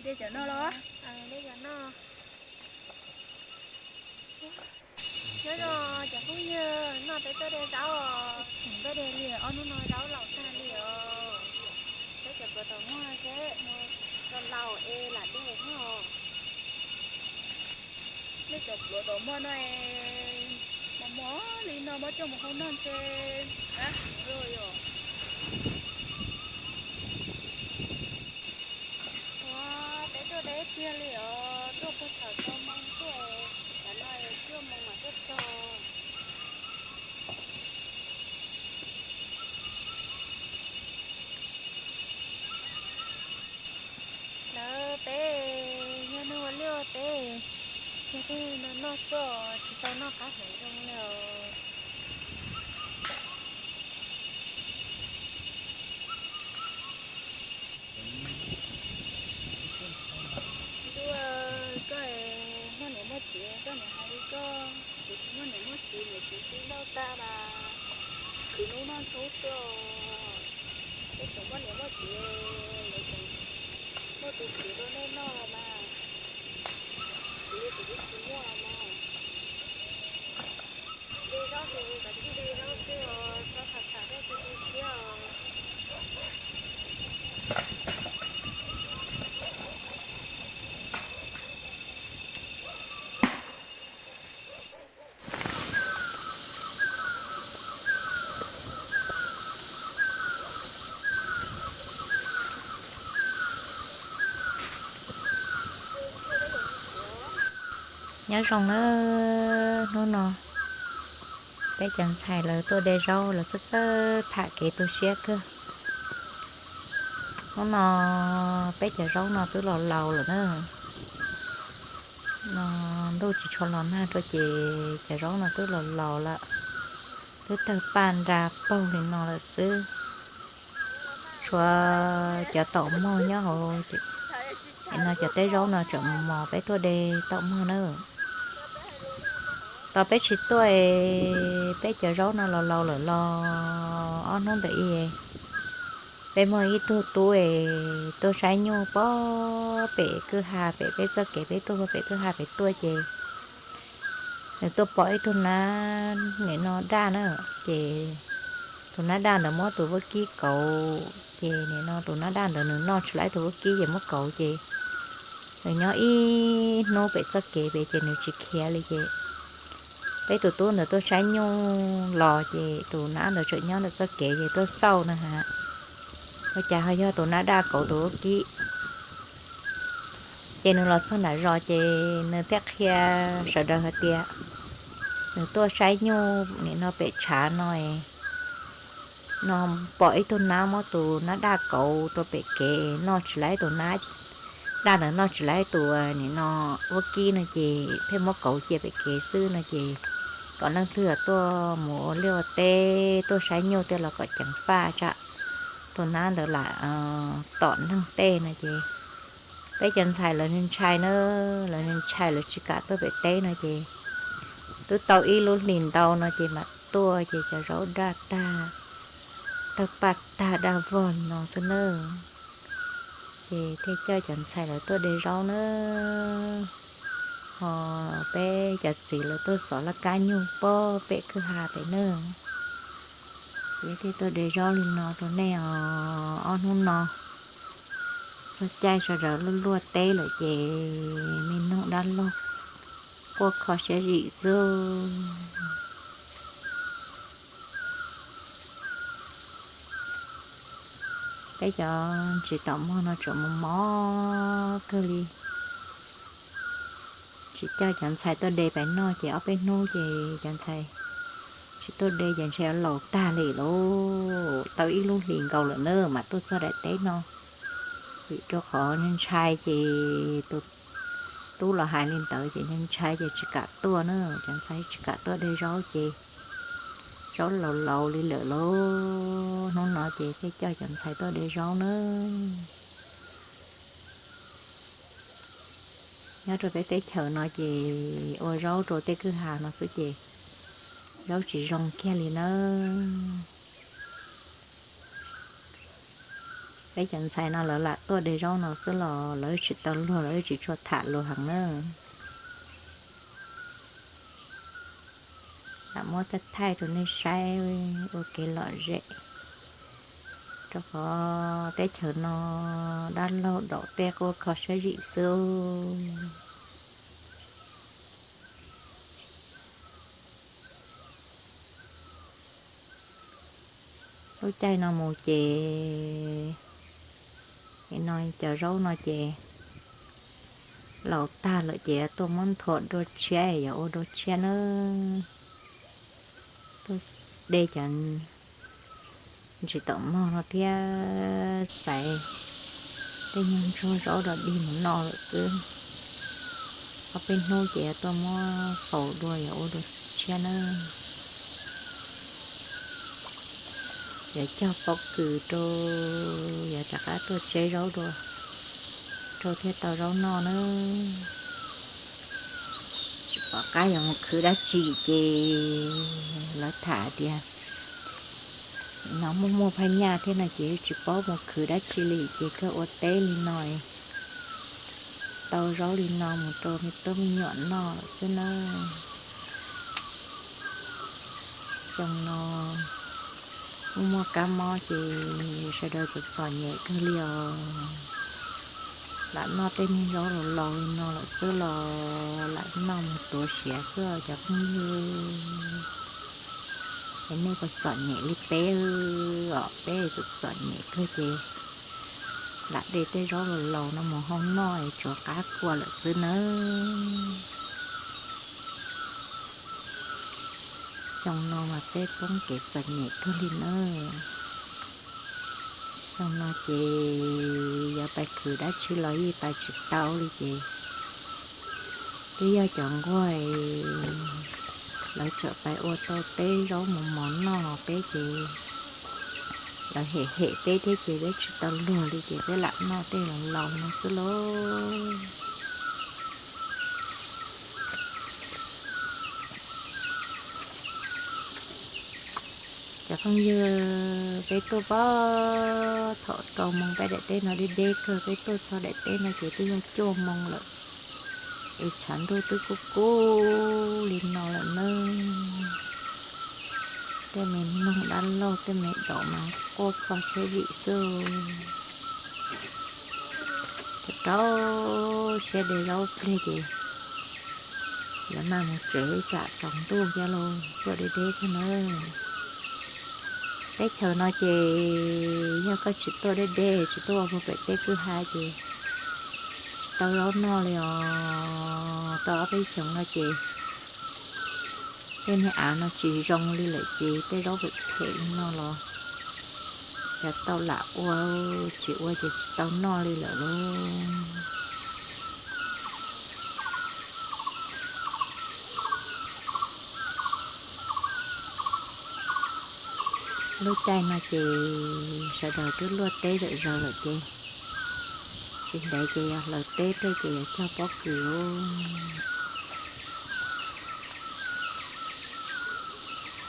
Dej cov no los? Dej cov no. Nyob zoo cov phooj ywg, no peb tuaj de zaub os. Tseem tuaj de li, ob hnub no zaub laus tag li os. Peb cov pluav tom muag seb laus laus es lam de os. Nej cov pluav tom muag no es mos mos li no muab coj mus hau noj ntshe qab heev li yom. Ua, peb tuaj deb tiag li os, tuaj puag thaum rau moo tuaj, tam no cuaj moo mas tuaj txog. Lawv peb nyob noj ua liaj ua teb, nyob tej no noj xwb, tsis tau noj qab heev zoo li os. Ntuj, koj muaj niam muaj txiv, koj niam hais li koj, kuv tsis muaj niam muaj txiv, niam txiv twb laus tag mas khwv hnub noj hnub xwb os. Peb tseem muaj niam muaj txiv, lawv tseem muaj tus txiv rau nej noj los mas, kuv li kuv twb tsis muaj los mas. De zaub ces kav tsij de zaub xwb os, txhob tham tham dab tsi tu siab os. Nyob zoo nawb, hnub no peb cov ntxhais lawv tuaj de zaub los txawj txawj tham kev tu siab kawg. Hnub no peb cov zaub no twb los laus lawm na. No ntuj tsis tshua los nag rau ces cov zaub no twb los laus lawm, twb tawg paj nra paug li no lawm xwb. Tshuav cov taum muag nyob hauv no, cov teb zaub no tseem mos mos, peb tuaj de taum muag na. Tos peb tsis tuaj es peb cov zaub no los laus lawm los ob hnub ntawd es peb muaj ib tug tub es tuaj saib nyuj pog pem kwj ha pem peb txoj kev, peb tuaj pem kwj ha pem tuaj ces nws tuaj pom ib tug nab nim no daj na, ces tus nab daj ntawd muab tus vaub kib kauv, ces nim no tus nab daj ntawd nws noj tsis laib tus vaub kib ces muab kauv ces nws nyob ib hnub pem txoj kev pem ces nws tsis khiav li ces peb tus tub ntawd tuaj saib nyuj los ces tus nab ntawd tseem nyob ntawm txoj kev ces tuaj xauj na has, ua cas ho yog tus nab daj kauv tus vaub kib. Ces nws los txog nram zos ces nws thiaj qhia sawv daws hais tias nws tuaj saib nyuj nim no pem tshav no, no pom ib tug nab muab tus nab daj kauv rau pem kev, noj tsis laib tus nab daj ntawd, noj tsis laib tus nim no vaub kib no ces thiaj muab kauv cia pem kev xwb no ces kom leej twg tuaj mus ua liaj ua teb tuaj saib nyuj tej los kom ceev faj tsam tus nab ntawd lam tom neeg tej no ces peb cov ntxhais lawv ntshai na, lawv ntshai lawv tsis kam tuaj pem teb no ces twb tau ib lub hlis ntau no ces mam tuaj ces cov zaub daj tag, tawg paj tag daj vog no xwb na. Ces thiaj coj cov ntxhais lawv tuaj de zaub na, ho peb cov txiv lawv tuaj xov laj kab nyuj pog pem kwj ha pem na. Ces thiaj tuaj de zaub li no rau nej os. Ob hnub no txog caij sawv daws luaj luaj teb lawm ces me noog dab laug quaj kho siab zim xwb. Peb cov ntsis taum muag no tseem mos mos kawg li. Tsis coj cov ntxhais tuaj de pem noj ces ob peb hnub ces cov ntxhais tsis tuaj de ces ntshe laus tag li lauj. Tau ib lub hlis nkaus lawm na mam tuaj txog daim teb no. Vim rau qhov ntshai ces tus tub los hais li ntawd ces ntshai ces tsis kam tuaj na, cov ntxhais tsis kam tuaj de zaub ces zaub laus laus li lawm lauj. Hnub no ces thiaj coj cov ntxhais tuaj de zaub na. Nyob rau peb teb chaws no ces ua zaub rau tej kwj ha no xwb ces zaub tsis zoo kiag li nawb. Peb cov ntxhais no lawv lam tuaj de zaub no xwb los lawv tsis tau luag, lawv tsis tshua tham lus heev na. Lam muab thaij thaij rau nej saib ua kev lom zem, rau qhov teb chaws no dab laug daum tej quaj kho siab zim xwb. Lub caij no mus ces, no cov zaub no ces laus tag lawm ces tuaj muab nthua dua tshiab, yuav ua dua tshiab na. Tuaj de cov ntsis taum mog no thiab xaiv tej nyuag ntsuag zaub rau dig mus noj lawm xwb. Ob peb hnub ces yuav tuaj muab faus dua yuav ua dua tshiab na. Yuav cog pob kws rau, yuav rov qab tuaj tseb zaub dua rau thiaj tau zaub noj na. Tsis pom qab yuav mus khwv dab tsi ces lawv tham tias no muaj muaj phaj nyaj thiab no ces tsis paub mus khwv dab tsi li ces kawg ua teb li no, tau zaub li no mus rau me tub me nyuam noj xwb na. Xyoo no muaj muaj kab mob ces sawv daws txom txom nyem kawg li os. Lam noj tej niag zaub laus laus li no lawm xwb los lam noj mus tuav siav xwb os cov phooj ywg. Es nej puas txom nyem li peb os? Peb txom txom nyem kawg ces lam de tej zaub laus laus no mus hau noj es tsuav qab kua lawm xwb nawb. Xyoo no mas peb poob kev txom nyem kawg li nawb. Xyoo no ces yuav pais khwv dab tsi los yeej pais tsis tau li ces twb yog cov nquag lawv txawm pais ua tau teb zaub mos mos noj peb ces lawv hem hem peb thiab ces peb tsis tau luag li ces peb lam noj tej laus laus no xwb lauj. Cov phooj ywg, peb tuaj pab thaum rau moo peb daim teb no deb deb kawg, peb tuaj txog daim teb no ces twb yog cuaj moo lawm, es tshav ntuj twb kub kub li no lawm nawb. Tej me noog dab laug tej me daum mas quaj kho siab zim xwb. Rau rau siab de zaub plig ces yuav maj mus tsev tsam tsaus ntuj thiab lauj, tuaj deb deb thiab nawb. Teb chaws no ces yog koj tsis tuaj deb deb tsis tuaj ua puag pem tej kwj ha ces tsis tau zaub noj li os. Tau ob peb xyoos no ces tej niag av no tsis zoo li lawm ces tej zaub phem phem li no los cov tau lam ua, tsis ua ces tsis tau noj li lawm lauj. Lub caij no ces sawv daws twb luaj teb zom zaws lawm ces tsis ntev ces yog hlaws teb tej ces yuav cog pob kws lauj.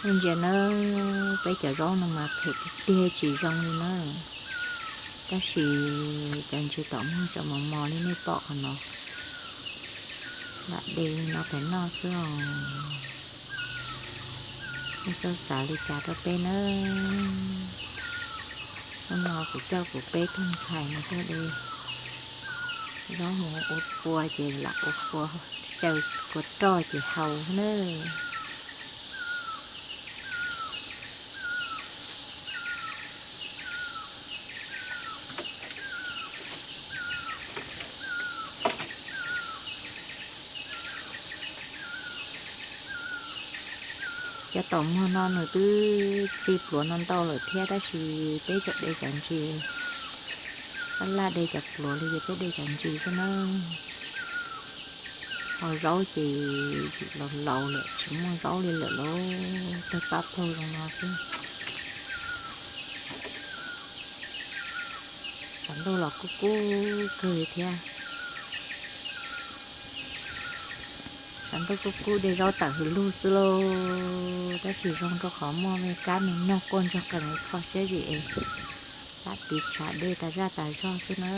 Nej ntsia nawb, peb cov zaub no mas phem tiag tiag tsis zoo li na. Tab sis cov ntsis taum mog cov mos mos li nej pom qhov no, lam de li no pem noj xwb os. Nej txhob xav li cas rau peb nawb. Hnub no kuv coj kuv peb tug ntxhais no tuaj de zaub mus ua pua ces lam ua pua, xyaw kua roj ces haus nawb. Cov taum mog no nws twb txi pluav no ntau lawm thiab tab sis peb tseem de cov ntsis, tab laj de cov pluav li ces peb de cov ntsis xwb na. Ho zaub ces laus laus lawm tsis muaj zaub li lawm lauj, tawg pab paug zoo no xwb. Tshav ntuj los kub kub kawg li thiab. Tshav ntuj kub kub de zaub tawm hws lug xwb lauj, tab sis zoo rau qhov muaj me kab me noog quaj ntsoog qees kho siab zim es Pab tiv tshav dej tas zaj tas zog xwb na.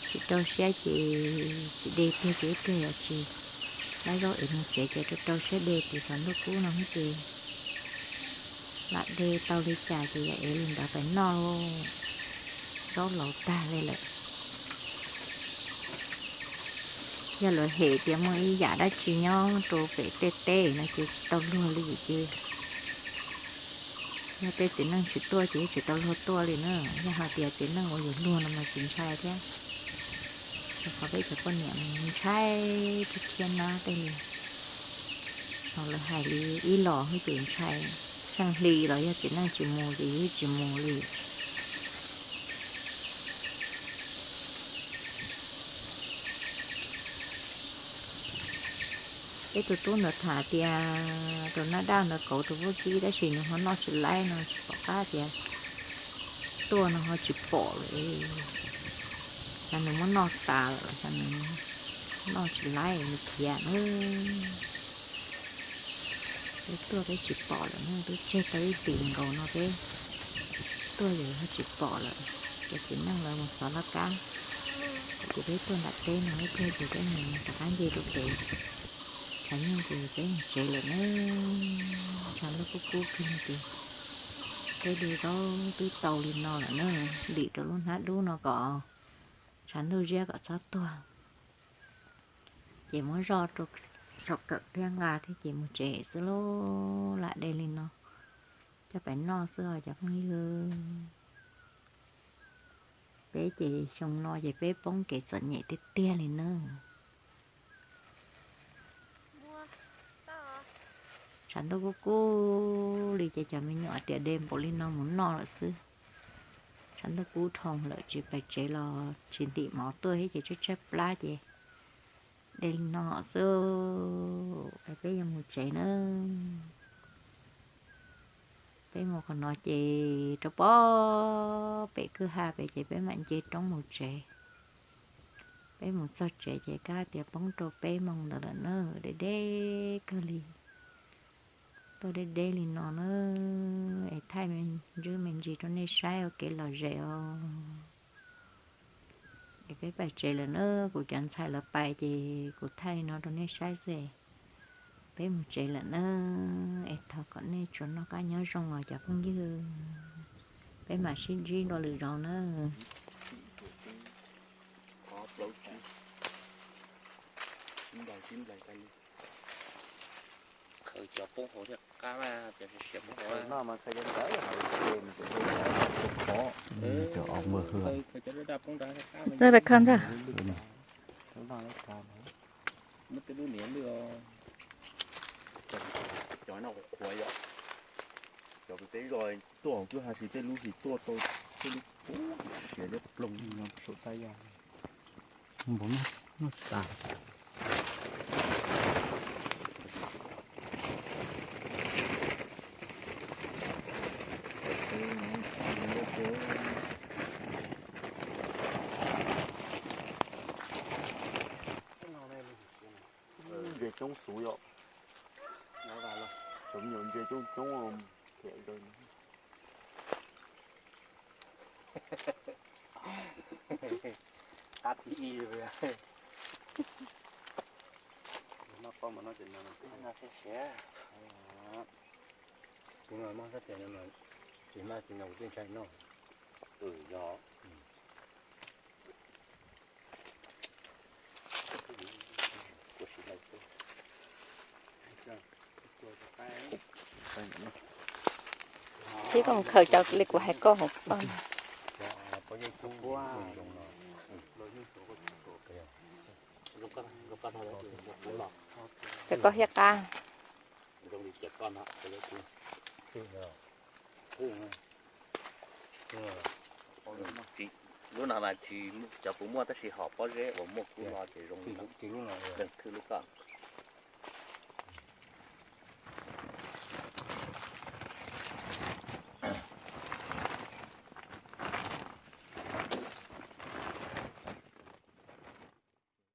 Tsis rau siab ces tsis de tiag ces ib pliag yog tsis dab zaub es mus tsev ces rau rau siab de tim tshav ntuj kub no xwb ces lam de tau li cas ces yog ev li ntawd pais noj lauj. Zaub laus tag li lawm. Yog lawv hem tias muaj ib yam dab tsi nyob rau pem tej teb no ces tsis tau luag li ces yog tej txiv neej tsis tuaj ces tsis tau luag tuaj li na. Yog hais tias txiv neej uas yus luag no mas tsis ntshai thiab, rau qhov peb cov poj niam ntshai thiab thiab na tej li. Ho lawv hais li ib los xwb ces ntshai, xeej hli los yog txiv neej tsis mus ces yus tsis mus li. Peb tus tub ntawd tham tias tus nab daj ntawd kauv tus vaub kib tab sis nws ho noj tsis laib no tsis pom qab tias tuaj no ho tsis pom lawm. Xyov nws muab noj tas lawm, xyov nws noj tsis laib nws khiav na. Peb tuaj peb tsis pom lawm na, twb tseg tau ib hlis nkaus no peb tuaj ces ho tsis pom lawm. Ces txiv neej lawv mus xov laj kab, ces peb tuaj nram teb no ib pliag ces peb mus rov qab nce rau pem tshav nyuj ces peb mus tsev lawm na. Tshav ntuj kub kub kawg ces peb de zaub twb tau li no lawm na, dim rau lub hnab dub no kom tshav ntuj ziab kom txhob tuag. Ces muab zoj rau saum kawm thiab nqa thiab ces mus tsev xwb lauj, lam de li no coj pais noj xwb os cov phooj ywg. Peb ces xyoo no ces peb poob kev txom nyem tiag tiag li na. Tshav ntuj kub kub li ces cov me nyuam tias de npaum li no mus noj lawm xwb. Tshav ntuj kub dhau lawm tsis pais tsev los tsis ntim mov tuaj thiab ces tshaib tshaib plab ces de li no xwb es peb yuav mus tsev na. Peb mus qhov no ces rau pem kwj ha pem ces peb mam nce roob mus tsev. Peb mus txog tsev ces kab tias poob rau peb moos ntawd lawm na, deb deb kawg li. Tuaj deb deb li no na, es thaij me ntsis me ntsis rau nej saib ua kev lom zem os. Es peb pais tsev lawm na, kuv cov ntxhais lawv pais ces kuv thaij li no rau nej saib xwb. Peb mus tsev lawm na, es thov kom nej tsuas noj qab nyob zoo os cov phooj ywg. Peb mam sib ntsib dua lwm zaus na. Khaws cov poob hauv thiaj qab, cov siav poob hauv. Ntawd pais khaws ntag. Muab tej lub niam lwj os. Cov no qhuav yom. Cov pem teb los tuaj hauv kwj ha tsis tej lub tsis tuaj tau tej lub siav liab ploog no saum taj yaj. Npaum no noj tsis tas. Ntses coob xwb yom. Cov me nyuam ntses coob coob. Qab thib ib. Noj poj mas noj ces no thiaj siav. Kuv mas mob sab tes no, tsis maj tsis no kuv twb ntshai noj. Yog. Tib koj mus khaws cov li kuv hais koj hauv paj. Cov koj hiab qab. Lub no mas tsis, cov puas muaj tab sis hom pob zeb uas muaj kub no ces zoo li no. Leej thwj lub koj.